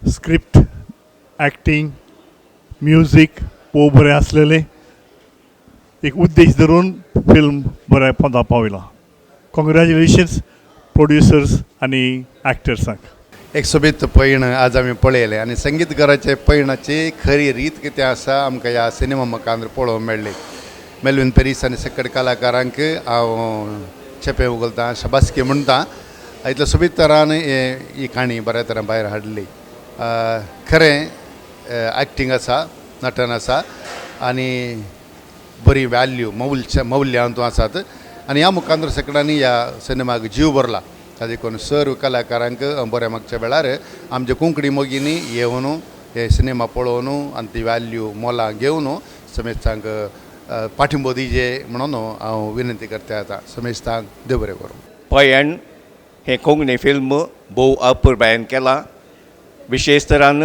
Script, acting, music भोव बरें आसलेलें. एक उद्देश धरून फिल्म बऱ्या पोंदा पावयलां. कॉंग्रेजुलेशन्स प्रोड्युसर्स आनी एक्टर्सांक. एक सोबीत पयण आज आमी पळयलें आनी संगीतकाराचे पयणाची खरी रीत कितें आसा, आमकां ह्या सिनेमा मुखार पळोवंक मेळ्ळी. मेलवीन पेरीस आनी सकट कलाकारांक हांव चेपें उगलतां, शबासकी म्हणटा. इतले सोबीत तरान ही काणी बऱ्या तरान भायर हाडली. खरें एक्टींग आसा, नटन आसा आनी बरी वॅल्यू मौल्य मौल्यां हातूंत आसात आनी ह्या मुखार सगळ्यांनी ह्या सिनेमाक जीव भरला. देखून सर्व कलाकारांक बऱ्या मागच्या वेळार आमच्या कोंकणी मोगींनी येवन हे सिनेमा पळोवन आनी ती वॅल्यू मोलां घेवन समेस्तांक पाठिंबो दिजे म्हणून हांव विनंती करता. आतां समेस्तांक देव बरें करूं. पयण हें कोंकणी फिल्म भोव अपुरबायेन केलां. विशेश तरान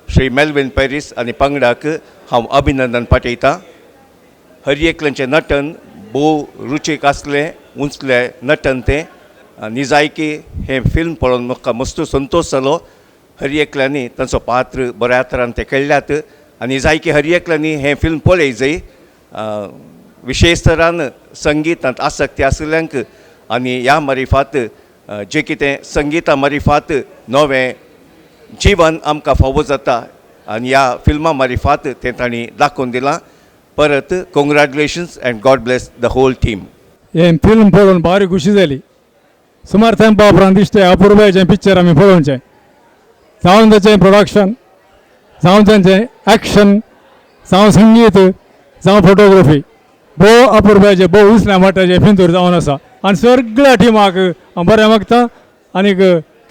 श्री मेलवीन पॅरीस आनी पंगडाक हांव अभिनंदन पाठयतां. हर एकल्याचें नटन भोव रुचीक आसलें, उंचलें नटन तें. निजायकी हें फिल्म पळोवन म्हाका मस्त संतोश जालो. हर एकल्यांनी तांचो पात्र बऱ्या तरान ते खेळ्ळ्यात आनी निजायकी हर एकल्यांनी हें फिल्म पळय जाय. विशेश तरान संगितांत आसक्ती आशिल्ल्यांक आनी ह्या मारिफात जें कितें संगिता मारिफात नवें जिवन आमकां फावो जाता आनी ह्या फिल्मा मारिफात तें तांणी दाखोवन दिलां. परत congratulations and God bless the whole team. हें फिल्म पळोवन भारी खुशी जाली. सुमार तेंपा उपरांत दिश्टे अपुरबायेचें पिक्चर आमी पळोवचें. जावं ताचें प्रोडक्शन, जावं तांचें एक्शन, जावं संगीत, जावं फोटोग्राफी, भोव अपुरबायेचें, भोव उसल्या वाट्याचें फिंतूर जावन आसा. आनी सगळ्या टिमाक हांव बरें मागता आनीक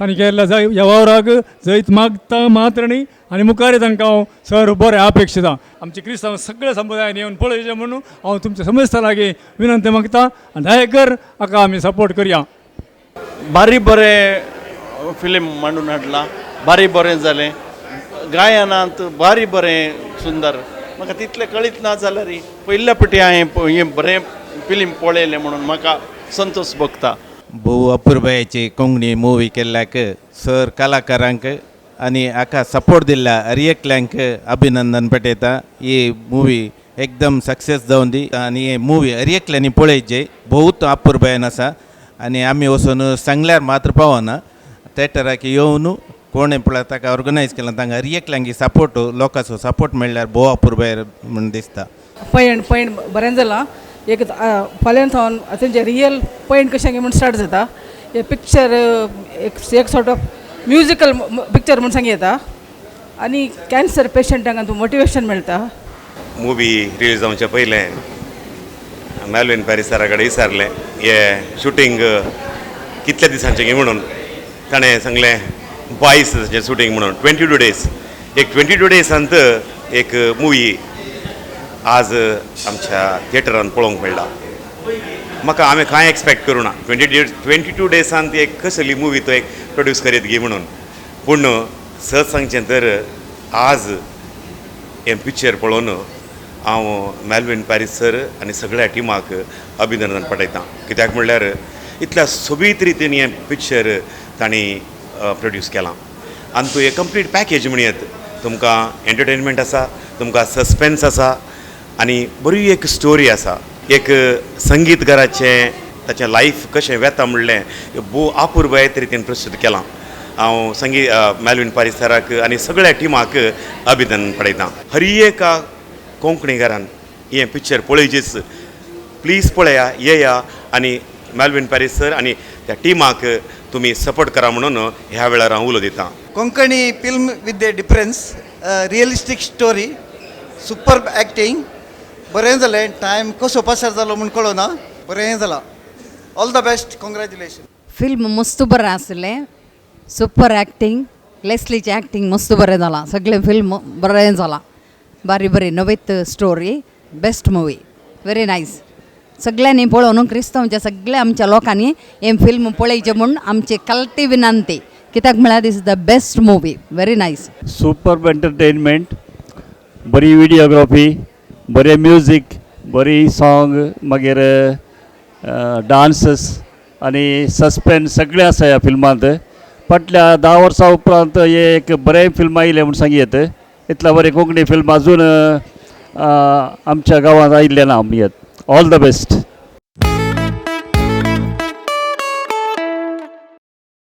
तांणी केल्ल्या जाय ह्या वावराक जैत मागता मात्र न्ही, आनी मुखारय तांकां हांव सर बरें अपेक्षिता. आमचे क्रिस्तांव सगळ्या समुदायान येवन पळयचें म्हणून हांव तुमच्या समेस्ता लागीं विनंती मागता आनी दया कर हाका आमी सपोर्ट करया. भारी बरें फिल्म मांडून हाडलां, भारी बरें जालें. गायनांत भारी बरें सुंदर. म्हाका तितलें कळीत ना जाल्यार पयल्या फावटी हांवें हें बरें फिल्म पळयलें म्हणून म्हाका संतोश भोगता. भोव अपुरबायेची कोंकणी मुवी केल्ल्याक सर कलाकारांक आनी हाका सपोर्ट दिल्ल्या हर एकल्यांक अभिनंदन पेटयता. ही मुवी एकदम सक्सेस जावन दी आनी ही मुवी हर एकल्यांनी पळयची. बहुत अपुरबायेन आसा आनी आमी वचून सांगल्यार मात्र पावना, थेटराक येवन कोणें पळय ताका ऑर्गनायज केलां तांकां हर एकल्यांक सपोर्ट, लोकांचो सपोर्ट मेळ्ळ्यार भोव अपुरबाय म्हूण दिसता. पयण पयण बरें जालां. एक फाल्यां सावन तेंचे रियल पयण कशें म्हूण स्टार्ट जाता. हें पिक्चर एक एक सॉर्ट ऑफ म्युजिकल पिक्चर म्हूण सांग येता आनी कॅन्सर पेशंटांक मोटिवेशन मेळटा. मुवी रिलीज जावचे पयलें मेलवीन पॅरीस सरा कडेन विचारलें, हे शुटींग कितल्या दिसांचें गे म्हणून. ताणें सांगलें, 22 दिसांचें शुटींग म्हणून, 22 डेज. एक 22 डेजांत एक मुवी आज आमच्या थिएटरान पळोवंक मेळ्ळा म्हाका. हांवें कांय एक्सपेक्ट करूं ना, 22 डेजांत एक कसली मुवी तो एक प्रोड्यूस करीत गी म्हणून. पूण सत सांगचें तर आज हें पिक्चर पळोवन हांव मेलवीन पॅरीस सर आनी सगळ्या टिमाक अभिनंदन पाठयतां. कित्याक म्हणल्यार इतल्या सोबीत रितीन हें पिक्चर तांणी प्रोड्यूस केलां आनी तूं एक कंप्लीट पॅकेज म्हणयत. तुमकां एंटरटेनमेंट आसा, तुमकां सस्पेन्स आसा आनी बरी एक स्टोरी आसा. एक संगीतकाराचें ताचें लायफ कशें वेता म्हणलें भोव अपुरबायेत रितीन प्रस्तूत केलां. हांव संगीत मेलवीन पारीस सराक आनी सगळ्या टिमाक अभिनंदन पडयतां. हर एका कोंकणीकारान हें पिक्चर पळयचेच. प्लीज पळया, येया आनी मेलवीन पॅरीस सर आनी त्या टिमाक तुमी सपोर्ट करा म्हणून ह्या वेळार हांव उलो दितां. Konkani film with a difference, realistic story, super acting. बरें जालें. टायम कसो पासार जालो म्हूण कळना, बरें जालां. All the best, congratulation. Film मस्त बरें आसलें. सुपर एक्टींग, लेस्लीचें एक्टींग मस्त बरें जालां. सगळें फिल्म बरें जालां. बारी बरी नवीत story, best movie, very nice. सगळ्यांनी पळोवन, क्रिस्तांवच्या सगळ्या आमच्या लोकांनी हें फिल्म पळयचें म्हूण आमची कळटी विनंती. कित्याक म्हळ्यार this is the best movie, very nice. Super entertainment, बरी विडियोग्राफी, बरें म्युजीक, बरी सॉंग, मागीर डांसस आनी सस्पेन्स सगळें आसा ह्या फिल्मांत. फाटल्या 10 वर्सां उपरांत हे एक बरें फिल्म आयलें म्हूण सांगी येत. इतलें बरें कोंकणी फिल्म अजून आमच्या गांवांत आयिल्लें ना म्हणयेत. All the best.